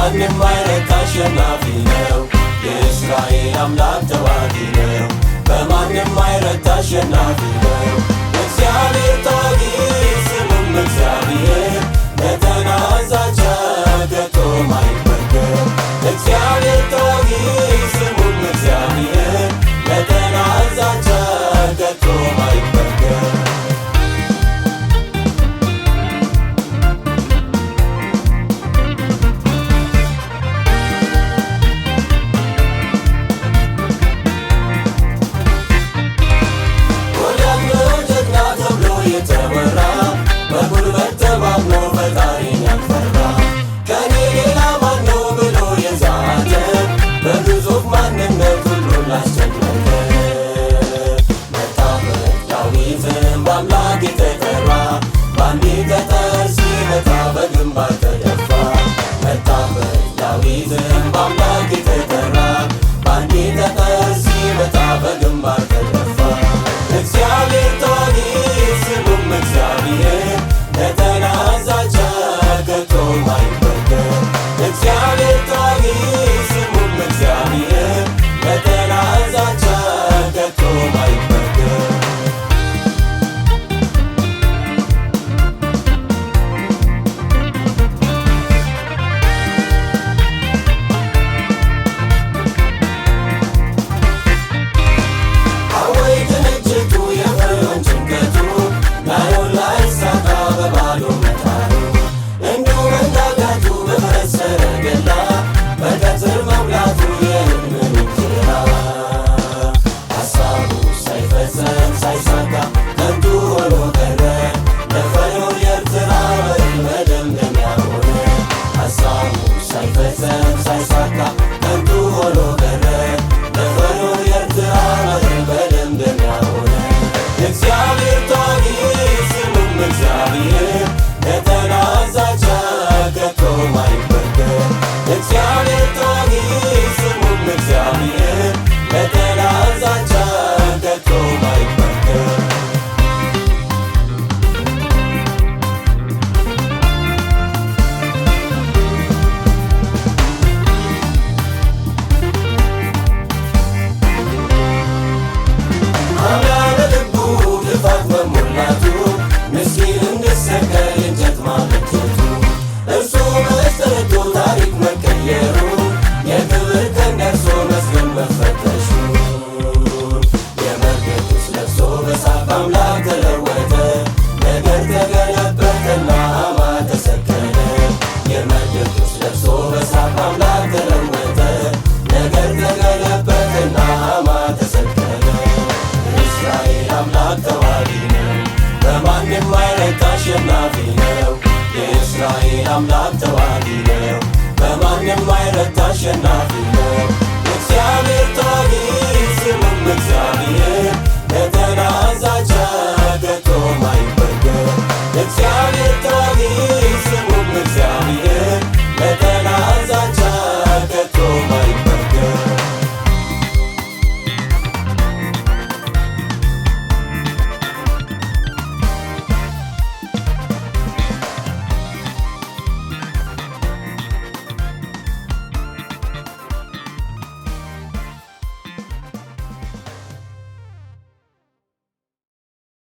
በማንም አይረታ አሸናፊ ነው። የእስራኤል አምላክ ተዋጊ ነው፣ በማንም አይረታ አሸናፊ ነው። እግዚአብሔር ተዋጊ ስሙም እግዚአብሔር፣ ለጠላት ዛቻ ከቶም አይበገር። እግዚአብሔር ተዋጊ ስሙም እግዚአብሔር፣ ለጠላት ዛቻ ከቶም አይበገር። ጎልያድ ነው ጀግና ተብሎ የተወራ፣ በጉልበት ተማምኖ ፈጣሪን ያልፈራ፣ ከኔ ሌላ ማነው ብሎ የዛተ፣ በግዙፍ ማንነት ሁሉን ላስጨነቀ። መጣበት ዳዊትም በአምላክ የተጠራ፣ በአንዲት ጠጠር ሲመታ በግንባር ተደፋ። መጣበት ዳዊትም በአምላክ የተጠራ፣ በአንዲት ጠጠር ሲመታ በግንባር ተደፋ። እግዚአብሔር ተዋጊ ስሙም እግዚአብሔር፣ ለጠላት ዛቻ ከቶም አይበገር። እግዚአብሔር ተዋጊ ስሙም እግዚአብሔር፣ ለጠላት ዛቻ ከቶም አይበገር። አወይ ቅንጅቱ የፈርዖን ጭንቀቱ፣ ላዩን ላይሳካ በባዶ መጣሩ፣ እንዲሁ መንጋጋቱ በፈረስ ሰረገላ፣ በቀትር መብላቱ የሕልምን እንጀራ። ሐሳቡ ሳይፈጸም ሳይሳካ ከንቱ ሆኖ ቀረ፣ ለፈርዖን የኤርትራ በር መደምደሚያ ሆነ። ሐሳቡ ሳይፈጸም ሳይሳካ ከንቱ ሆኖ ቀረ፣ ለፈርዖን የኤርትራ በር መደምደሚያ ሆነ። እግዚአብሔር ተዋጊ ስሙም እግዚአብሔር፣ ለጠላት ዛቻ ከቶም አይበገር። እግዚአብሔር ተዋጊ ስሙም እግዚአብሔር፣ ለጠላት ዛቻ ከቶም አይበገር። ሐማ በልቡ ክፋት መሞላቱ፣ ምስኪን እንዲሰቀል እንጨት ማበጀቱ፣ እርሱ መች ተረድቶ ታሪክ መቀየሩ፣ የክብር ቀን ደርሶ መዝገብ መፈተሹ። የመርገጥ ልብስ ለብሶ በሳቅ በአምላክ ተለወጠ፣ ነገር ተገለበጠና ሐማ ተሰቀለ። የመርገጥ ልብስ ለብሶ በሳቅ በአምላክ ተለወጠ፣ ነገር ተገለበጠና ሐማ ተሰቀለ። የእስራኤል አምላክ ተዋጊ ነው፣ በማንም አይረታ አሸናፊ ነው። የእስራኤል አምላክ ተዋጊ ነው፣ በማንም አይረታ አሸናፊ ነው። እግዚአብሔር ተዋጊ